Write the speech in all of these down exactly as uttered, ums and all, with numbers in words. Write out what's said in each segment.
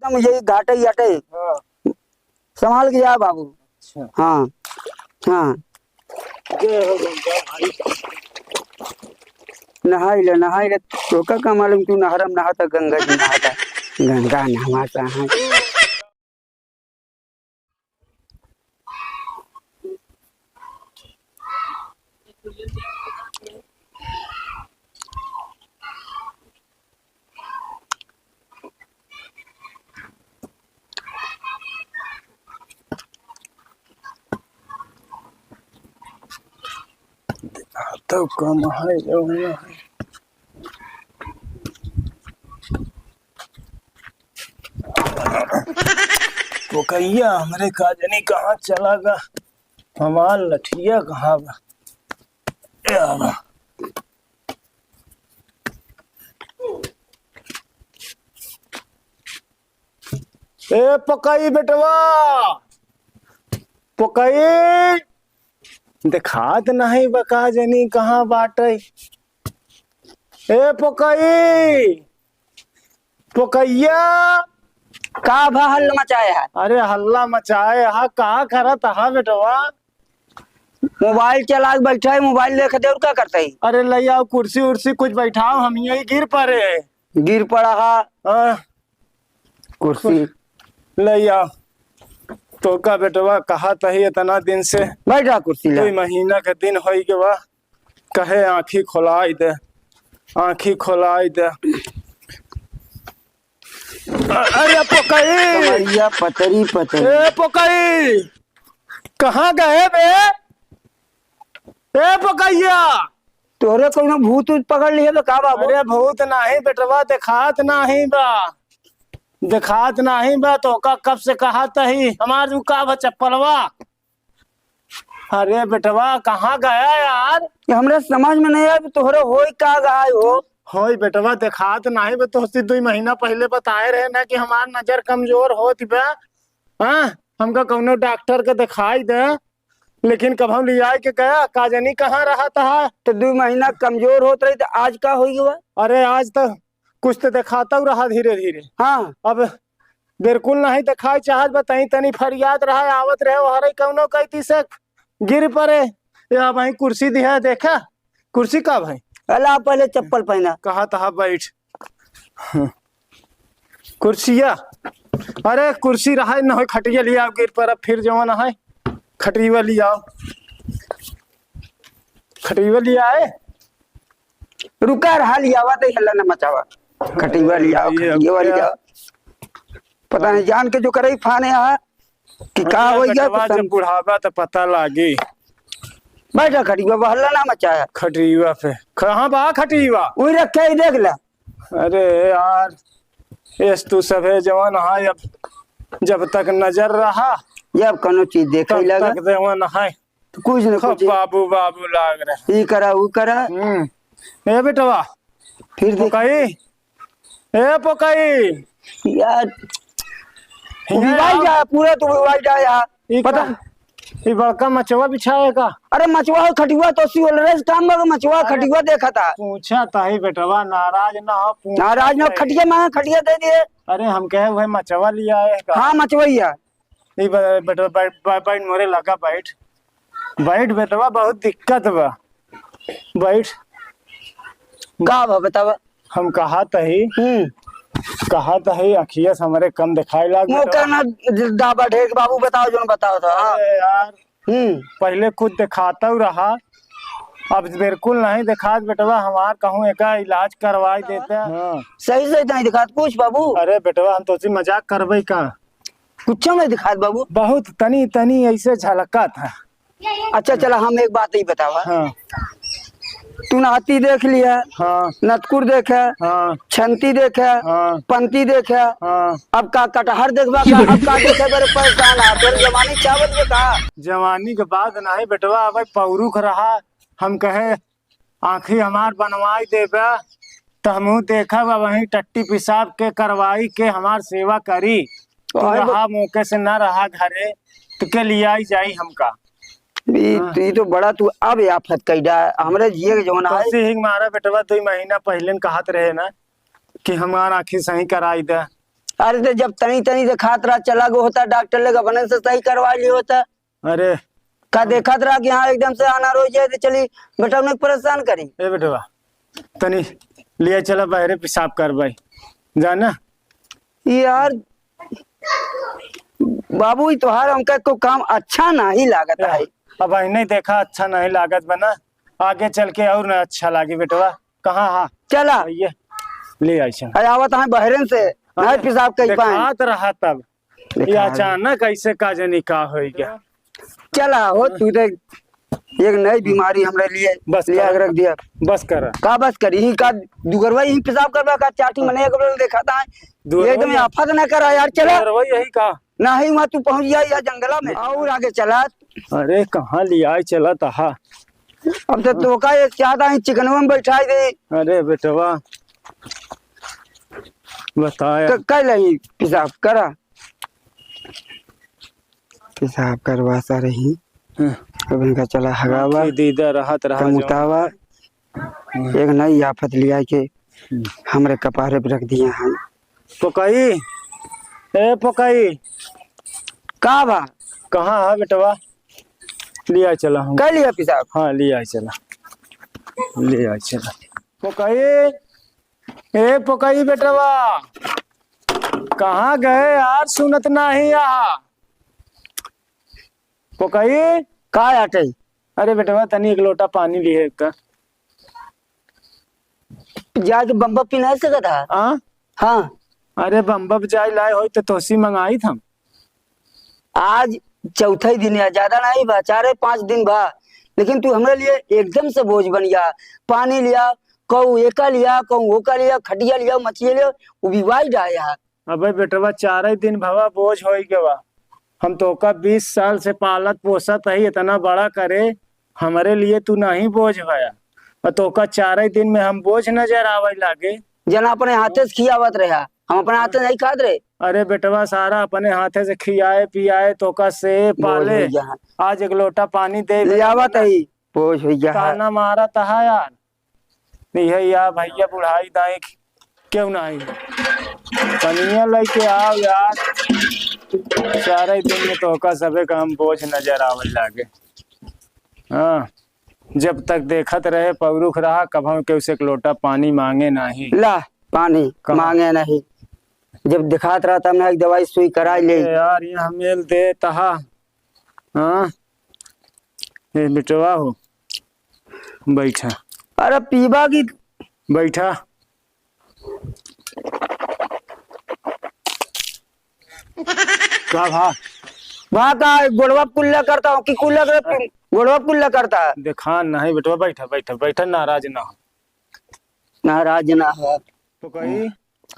हम यही घाटे ही हटे। हाँ। संभाल के जा बाबू। अच्छा। हाँ, हाँ। जय हो गंगा भाई। नहाई ले, नहाई ले। तोका का मालूम, तू नहरम नहाता, गंगा जी नहाता। गंगा नहवाता है। तो कम है, जौन है। पोकैया हमरे का जनी कहाँ चला गा? हमार लठिया कहाँ बा? ए आवा। ए पोकई बेटवा, पोकई, देखात नहीं बा का जनी कहाँ बाटे? ए पोकई, पोकैया। का भा हल्ला मचाए है? अरे हल्ला मचाए हा, का करत हा बेटवा? मोबाइल चला के बैठा है, मोबाइल देख दे और का करता है? अरे ले आओ कुर्सी उर्सी कुछ बैठाओ, हम यही गिर पड़े। गिर पड़ा हा। हाँ। कुर्सी। ले आओ। तो का बेटवा कहा तही इतना दिन से? बैठा कुर्सी ले। दुई महीना के दिन होई गवा। कहे आँखी खोलाई दे, आँखी खोलाई दे। अ-, अरे पोकई! कमरिया पतरी पतरी। ए पोकई! कहाँ गए बे? ए पोकैया! तोहरे कौनो भूत उत पकड़ लिहे बा का बाबू? अरे भूत नाही बेटवा, देखात नाही बा, देखात नाही बा। तोका कब से कहा तही, हमार उ का बा चप्पलवा? अरे बेटवा, कहाँ गया यार? ये हमरा समझ में नहीं आया, तोहरे होई का गया हो? होई बेटवा, देखात नाही बे, तोहसे दुई महीना पहिले बताए रहे ना कि हमार नजर कमजोर होत बा। हाँ, हमका कौनो डॉक्टर के देखाई दे, लेकिन कब हम लियाए के गया, का जानी कहाँ रहा तहा। तो दुई महीना कमजोर होत रही, तो आज का होई गवा? अरे आज तो कुछ तो देखाता रहा धीरे धीरे। हाँ। अब बिल्कुल नहीं देखाई चाहत बा, तनी तनी फरियाद रहा, आवत रहे, ओहरे कौनो गलती से गिर पड़े। या भाई कुर्सी दिया, देखा कुर्सी का भाई? अला पहले चप्पल पहना। कहा तहा बैठ। हाँ। कुर्सिया, अरे कुर्सी रहा न हो, खटिया लिया गिर पर, अब फिर जवन है खटिया लिया, खटिया लिया है। रुका रहा, लियावा तो हल्ला न मचावा। खटिया लिया, ये खटिया अब लिया। पता नहीं जान के जो करे फाने आ कि का अरे हो गया बेटवा, पता जब नहीं। बुढ़ावा तो पता लागी। बैठा खटिया, हल्ला ना मचाया। खटिया पे कहाँ बा खटिया? वही रखे ही देख ले। अरे यार, एस तू सभे जवान है, अब जब तक नजर रहा, जब कोनो चीज देखे तब लगा। तक जवान है। तो कुछ न हाँ, कुछ। बाबू, बाबू लाग रहे। ई करा, ऊ करा। हम्म। ए बेटवा, फिर देख। पोकई, ए पोकई। यार, हियाँ उबिवाई आओ। जा, पूरा तो उबिवाई जा यार। ई पता का? ई बड़का मचवा बिछाए का? अरे मचवा हो, खटिया तो सी always काम बा, मचवा अरे, खटिया देखा था। पूछा ताही बेटवा, नाराज ना हो, पूछा नाराज ना हो, ताही। खटिया मांगा, खटिया दे दिए। अरे हम कहे वही मचवा लिया है का? हाँ, मचवैया। ई ब-, बेटवा बैठ, बै-, बैठ मोरे लगा बैठ। बैठ बेटवा, बहुत दिक्कत बा। बैठ। का बा बतावा? हम कहा तही, हम्म। कहा तही, अखिया से हमरे कम दिखाई लाग मौका बेटवा। ना दाबा ढेर बाबू, बताओ जोन बताओ तो, हाँ। अरे यार, हम्म। पहिले कुछ दिखाता रहा, अब बिल्कुल नहीं दिखात बेटवा, हमार कहूँ एका इलाज करवाई देता। हाँ। सही से नहीं दिखात कुछ बाबू। अरे बेटवा, हम तोसे मजाक करबे का? कुछ नहीं दिखात बाबू। बहुत तनी तनी ऐसे झलकत है। अच्छा चला, हम एक बात ही बतावा। हाँ। तू नाती देख लिया, हाँ। नतकुर देखे, हाँ। छंती देखे, हाँ। पंती देखे, हाँ। अब का कटहर देखबा का, अब का देखे बरे परेशान आ, तोर जवानी चावत बे का? जवानी के बाद नहीं बेटवा, अब पौरुख रहा, हम कहे आँखी हमार बनवाई देबे, त हमहू देखब, अब वहीं टट्टी पेशाब के करवाई के हमार सेवा करी। तू अरे बा- रहा मौके से ना रहा घरे, तो के लियाई जाई हमका? ई, हाँ। ई तो बड़ा तू अब आफत कई डा, हमरे जिए के जौन तो है। सिंह मारा बेटवा, दो महीना पहले न कहत रहे ना कि हमार आँखी सही कराई दे, अरे तो जब तनी तनी देखात रहा, चला गो होता डॉक्टर लगे, अपने से सही करवा लियो होता। अरे। का देखत रहा कि हाँ एकदम से अनार हो जाए तो चली बेटवा ने परेशान करी। ए बेटवा, तनी लिया चला बाहरे पेशाब करवाई, जाना। यार बाबू, ई तोहार हमका को काम अच्छा नहीं लागत है। अब आई नहीं देखा, अच्छा नहीं लागत बना, आगे चल के और ना अच्छा लागी बेटवा। कहाँ हा? चला। ये ले आई चल। अरे आवत हैं बहरेन से, अरे, नहीं पेशाब कर पाए। देखात रहा तब। ये देखा अचानक ऐसे का जनी का होई गया। चला हो, तू तो एक नई बीमारी हमरे लिए बस लिया करा। के रख दिया। बस करा। का बस करी? ही का दुगरवा ही पेशाब करबा का? चाटी मने एक बार देखा था। दुगरवा एकदम ही। आफत ना करा यार, चला। दुगरवा यही का? नहीं, वहाँ तू पहुँच गया या जंगला में। और आगे चला। अरे कहाँ लिया चला तहा? अब तो तोका ये चाहता है चिकनवा में बैठा दे। अरे बेटवा, बताया। क-, कर ले पेशाब करा। पेशाब करवा सा रही। हाँ। अब इनका चला हगावा। आँखी दीदा रहत रहा कमुतावा। हाँ। एक नई आफत लिया के हम्म। हमरे कपारे पे रख दिया है। पोकई, ए पोकई। का बा? कहाँ है बेटवा? लिया चला हम। कर लिया पेशाब? हाँ, लिया चला। लिया चला। पोकई, ए पोकई बेटवा, कहाँ गए यार? सुनत नाही आ। पोकई। का आटे? अरे बेटवा, तनी एक लोटा पानी लिहे का। जाके बम्बा पिन्हा सकत हा? हाँ? हाँ। अरे बम्बा जाए लाए होई तो तोसी मंगाई था। आज चौथा ही दिन है, ज्यादा नहीं बा, चार है पाँच दिन बा, लेकिन तू हमरे लिए एकदम से बोझ बन गया। पानी लिया, कहूँ एका लिया, कहूँ ओका लिया, खटिया लिया, मछिया लिया, वो भी वाइड आया। अबे बेटवा, चार ही दिन भवा बोझ होई गवा। हम तोका बीस साल से पालत पोसत हई, इतना बड़ा करे, हमरे लिए तू नहीं बोझ भया। और तोका चार ही दिन में हम बोझ नजर आवे लागे। जना अपने हाथे से खियावत रहा, हम अपने हाथे नहीं खात रहे। अरे बेटवा, सारा अपने हाथे से खियाए पियाए, तोका से बोझ पाले। हो गया है। आज एक लोटा पानी दे ले आवत है, बोझ हो गया है। ताना मारत है यार। यह या भैया बुढ़ाई दाई क्यों नहीं? पनिया लेके आओ यार। चार ही दिन में तोका सबे का हम बोझ नजर आवे लागे। हाँ, जब तक देखत रहे पौरुख रहा, कभौ केहू से एक लोटा पानी मांगे नाही। ला, पानी कहाँ? मांगे नहीं। जब दिखात रहा तब ना एक दवाई सुई कराई ले। अरे यार, ये हमेल दे तहा। हाँ? ए बेटवा हो, बैठा। अरे पीबा की? बैठा। का भा? भा का गोड़वा कुल्ला करता हो कि कुल्ला कर, गोड़वा कुल्ला करता? देखा नहीं बेटवा, बैठा, बैठा, बैठा, नाराज ना हो। नाराज ना हो। तो कही,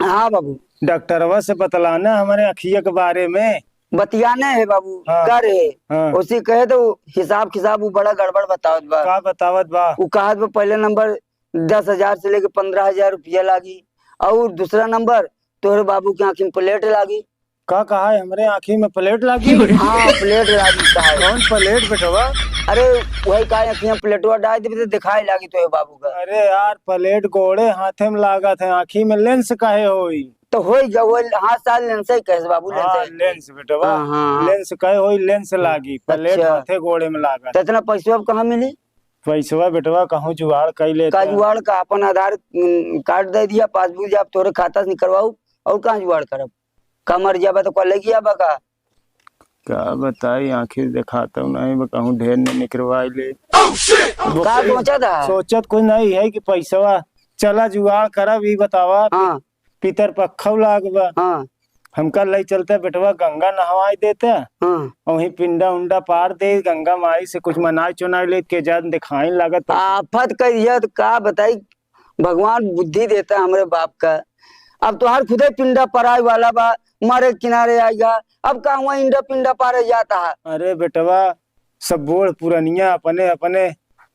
हाँ बाबू। डॉक्टरवा से बतलाना हमरे अखिया के बारे में। बतियाने है बाबू, हाँ। कर है। हाँ। उसी कहे तो हिसाब किताब वो बड़ा गड़बड़ बतावत बा। का बतावत बा? वो कहत बा पहले नंबर दस हजार से लेके पन्द्रह हजार रुपया लागी, और दूसरा नंबर तोहरे बाबू के आँखी में प्लेट लागी। का कहा है, हमरे आँखी में प्लेट लागी? हाँ, प्लेट लागी कहा है। कौन प्लेट बेटवा? अरे वही का आँखी में प्लेटवा डाल देबे तो दिखाई लागी तोहरे बाबू का। अरे यार, प्लेट गोड़े हाथे में लागत है, आँखी में लेंस काहे होई? तो होई गवा, हाँ साल लेंस ही कहे बाबू, लेंस हाँ, ही। लेंस बेटवा, हाँ, हाँ, हाँ। लेंस कहे होई, लेंस लागी, प्लेट अच्छा। हाथे गोड़े में लागत। तो इतना पैसवा अब कहाँ मिली? पैसवा बेटवा कहूँ जुगाड़ कई लेते का हैं। जुगाड़ का? अपन आधार, उम, कार्ड दे दिया, पासबुक जाब तोरे खाता से निकलवाऊ, और कहाँ जुगाड़ करब? का मर जाबा तो का लगी आबा का? का बताई, आँखी देखात नहीं बा, कहूँ ढेर न निकरवाई ले। का सोचा था? सोचत कुछ नहीं है कि पैसवा चला जुगाड़ करब, ई बतावा। हाँ। पितर पक्खव लाग बा। हाँ। हमका लई चलते बेटवा गंगा नहवाई देते। हाँ। वहीं पिंडा उंडा पार दे, गंगा माई से कुछ मनाई चुनाई ले के जान दिखाई लागत। आफत करिया तो का बताई, भगवान बुद्धि देता हमरे बाप का। अब तोहार खुदे पिंडा पराए वाला बा, मारे किनारे आइगा, अब का हुआ इंडा पिंडा पारे जाता है? अरे बेटवा, सब बूढ़ पुरनिया अपने अपने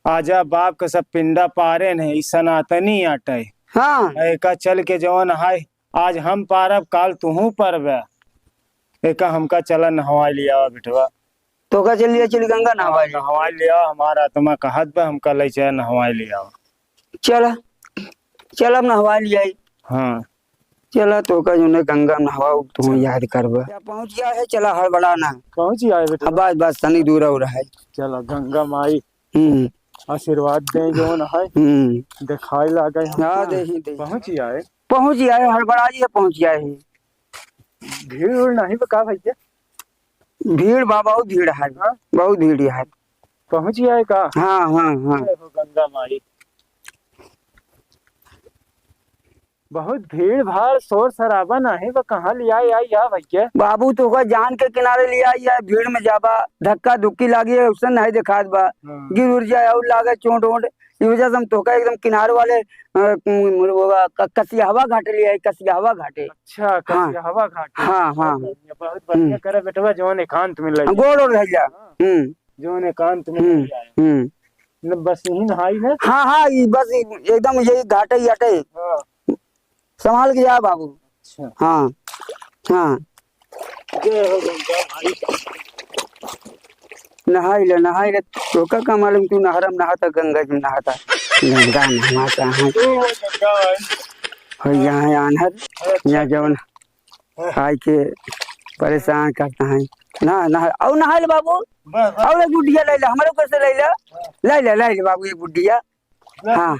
आजा बाप के सब पिंडा पारे ने, ई सनातनी आटे। हाँ। एका चल के जवन हाय, आज हम पारब, काल तुहू परबे। एका हमका चला नहवाई लियावा बेटवा। तोका चल लिया, चल गंगा नहवाई हाँ, लिया। नहवाई लियावा, हमार आत्मा कहत बा, हमका ले चला नहवाई लियावा। चला, चल अब नहवाई लियाई। हाँ। चला, तोहका जौन है गंगा नहवाउब, तू चला। याद करबा। क्या पहुँच गया है, चला हड़बड़ा ना। पहुँच गया है बेटा। अब बस, बस, तनी दूर और है। चला, गंगा माई हम्म। आशीर्वाद दे जौन है। हम्म। देखाई लागे हम हाँ, का। देही, देही। पहुँच गया है। पहुँच गया है, हड़बड़ा जी है, पहुँच गया है। भीड़ उड़ नहीं बा का भैया? भीड़ बा, बहुत भीड़ है, हाँ? बहुत भीड़ है। पहुँच गया है का? हाँ, हाँ, हाँ। जय हो गंगा माई। बहुत भीड़ भाड़, शोर शराबा नाहीं बा, कहाँ लिया आई, आई या भैया? बाबू, तोहका जान के किनारे लिया आई है, भीड़ में जाबा, धक्का धुक्की लागी है, उससे नहीं देखात बा। हाँ। गिर उड़ जाए और लागे चोट वोट, ये वजह से हम तोहका एकदम किनारे वाले, अ, वो, क-, कसियाहवा घाटे लिया आई, कसियाहवा घाटे। अच्छा, हाँ। कसियाहवा घाटे। हाँ, हाँ। बहुत बढ़िया, बहुत बढ़िया हम्म। करे बेटवा, जौन एकांत में ले गोड़ ओड़ धइला। हाँ। हम्म। जौन एकांत में हम्म, ले आया। हम्म। न बस यही नहाई ना? हाँ, हाँ, ई बस ई एकदम यही घाटे ही हटे। हाँ। संभाल के जा बाबू। अच्छा। हाँ, हाँ। जय हो गंगा माई। नहाई ले, नहाई ले, तोका का मालूम तू नहरम नहाता, गंगा जी नहाता। गंगा नहाता है। जय हो गंगा माई। हो यहाँ आन्हर, अच्छा। यहाँ जौन हाँ। आइके परेशान करता है। ना, ना, और नहा ले बाबू। बस, बस। और एक गुड्डिया ले ले, हमरो कैसे ले ले? हाँ। ले ले, ले ले बाबू, एक गुड्डिया। ले। हाँ।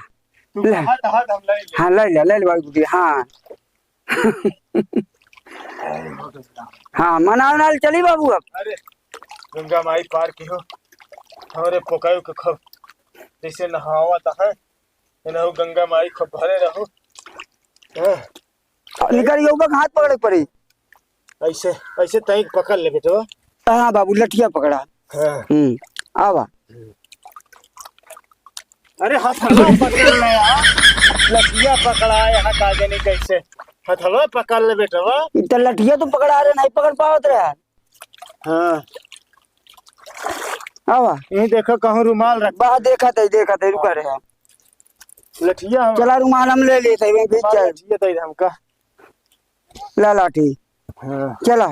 तू ले। हाथ, हाथ हम ले ले। हाँ, ले ले, ले ले बाबू, एक गुड्डिया, हाँ। हाँ, मना उना ले चली बाबू अब। अरे, गंगा माई पार की हो। हमरे पोकायो के खब जैसे नहावा तो है। एनहु गंगा माई खब भरे रहो। हाँ। निकल गया, ऊपर हाथ पकड़े के पड़ी। ऐसे, ऐसे तैं पकड़ ले बेटवा। हाँ बाबू, लठिया पकड़ा। हाँ। हम्म, आवा। अरे हथवा पकड़ ले यार। लठिया पकड़ा है, हाथ आगे नहीं कैसे। हथवा पकड़ ले बेटवा। तो लठिया तो पकड़ा रहे, नहीं पकड़ पावत रहे। हाँ। आवा। यही देखो कहूँ रुमाल रख। बा, देखा तई, देखा तई, रुका रहे। लठिया हम चला रुमाल हम ले लेते हैं, वहीं भीज रुमाल जाए। लठिया दे दे हमका। ला लाठी। हाँ। चला।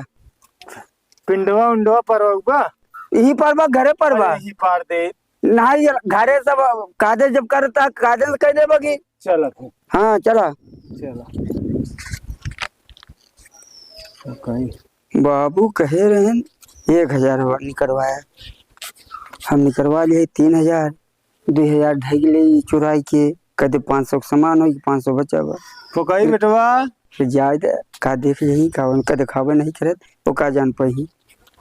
पिंडवा उंडवा परवा बा? यही परवा, घरे परवा। अरे, यही पार दे। नहीं, घरे सब कादे जब करता, कादे से कह दे बगी। चला फिर। हाँ, चला। चला। कहीं। बाबू कहे रहन, एक हजार निकरवाया। हम निकरवा लिए तीन हजार। दुई हजार ढाई ले ई चुराई के, कदे पाँच सौ के सामान होई, पाँच सौ बचा बा। पोकाई बेटवा। तो जाए दे, का देख लेही, का उनका देखावे नहीं करत, वो का जान पाई।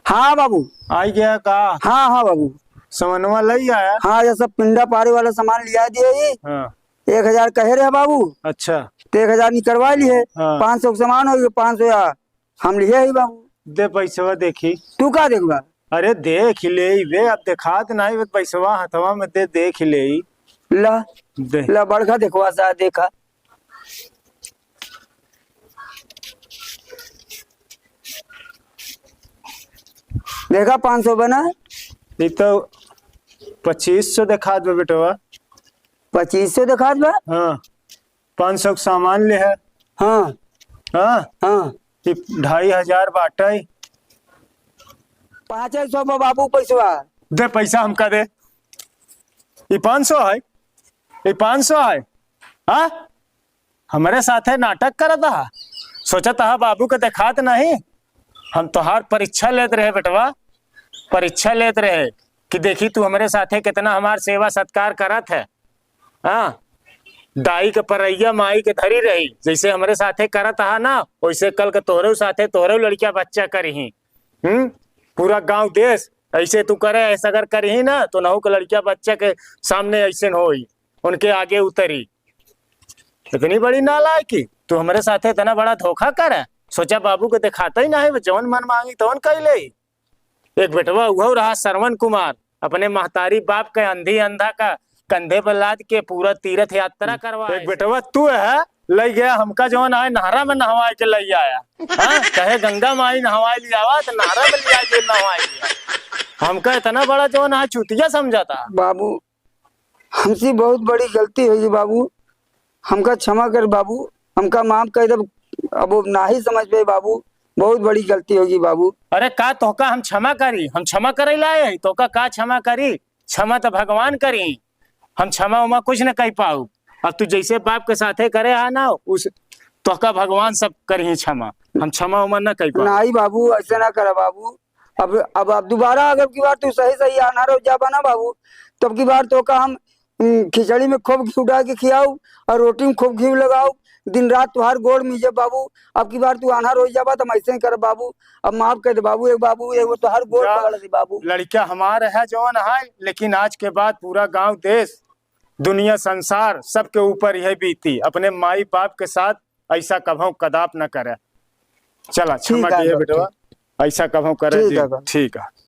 हाँ बाबू। आई गया का? हाँ, हाँ बाबू। सामानवा लई आया? हाँ, ये सब पिंडा पारे वाला सामान लिया दिए ही। हाँ। एक हजार कहे रहे बाबू। अच्छा। तो एक हजार निकरवा लिए। हाँ। पाँच सौ के सामान होई, पाँच सौ या हम लिहे ही बाबू। दे पैसवा देखी। तू का देखबा? अरे देख ले बे, अब देखात नाही बे, पैसवा हथवा में दे, देख ले। ला, दे। ला बड़का देखवा सा, देखा। देखा पाँच सौ बना। ई तो पच्चीस सौ देखात बा बेटवा। पच्चीस सौ देखात बा? हाँ। पाँच सौ के सामान ले है। हाँ। हाँ? हाँ। ई ढाई हजार बाटे। पाँचे सौ में बाबू पैसवा। दे पैसा हमका दे। ई पाँच सौ है? ई पाँच सौ है? हाँ? हमरे साथे नाटक करत हा? सोचत हा बाबू के देखात नहीं? हम तोहार परीक्षा लेत रहे बेटवा, परीक्षा लेत रहे कि देखी तू हमरे साथे कितना हमार सेवा सत्कार करत है। हाँ, दाई के परैया माई के धरी रही, जैसे हमरे साथे करत हा ना, वैसे कल के तोहरे साथे तोहरे लड़किया बच्चा करिही। हम्म, पूरा गांव देश ऐसे तू करे, ऐसा अगर करिही ना, तो नहु के लड़किया बच्चा के सामने ऐसे न होई, उनके आगे उतरी। इतनी बड़ी नालायकी, तू हमरे साथे इतना बड़ा धोखा करे। सोचा बाबू के देखाता ही ना है, जौन मन मांगी तौन कह ले। एक बेटवा उहउ रहा श्रवण कुमार, अपने महतारी बाप के अंधी अंधा का कंधे पर लाद के पूरा तीर्थ यात्रा करवाए। एक बेटवा तू है, लइ गया हमका जौन आए नहरा में नहवाए के लइ आया। हाँ, कहे गंगा माई नहवाए लियावा, तो नहरा में लिया के नहवाए लिया। हमका इतना बड़ा जौन आए चूतिया समझा था। बाबू, हमसे बहुत बड़ी गलती होगी बाबू, हमका क्षमा कर बाबू, हमका माफ कर दे। अब वो नाही समझ पाए बाबू, बहुत बड़ी गलती होगी बाबू। अरे का तोहका हम क्षमा करी? हम क्षमा करे लाए हई, तोहका का क्षमा करी? क्षमा तो भगवान करी, हम क्षमा उमा कुछ न कर पाऊ। अब तू जैसे बाप के साथे करे हा ना, उस तोहका भगवान सब करिहीं क्षमा। हम क्षमा उमा न कइ पाए। नहीं बाबू, ऐसे ना करा बाबू। अब, अब, अब दोबारा अगर की बार तू सही सही आन्हर होइ जाबा ना बाबू, तब की बार तोहका हम, उम, खिचड़ी में खूब घी डाल के खियाऊ और रोटी में खूब घी लगाऊ, दिन रात तुहार गोड़ मीजे बाबू। अब की बार तू आन्हर होइ जाबा तो हम ऐसे ही करब बाबू। अब माफ कर दे बाबू, एक बाबू, एक तुहार गोड़ जा, पकड़ दे बाबू। लड़का हमार है जौन है, लेकिन आज के बाद पूरा गांव, देश, दुनिया, संसार, सबके ऊपर यह बीती। अपने माई बाप के साथ ऐसा कभौ कदाप न करे। चला, ठीक क्षमा है किए बाबू, बेटवा, ठीक। ऐसा कभौ करे ठीक जी। है बाबू। ठीक है।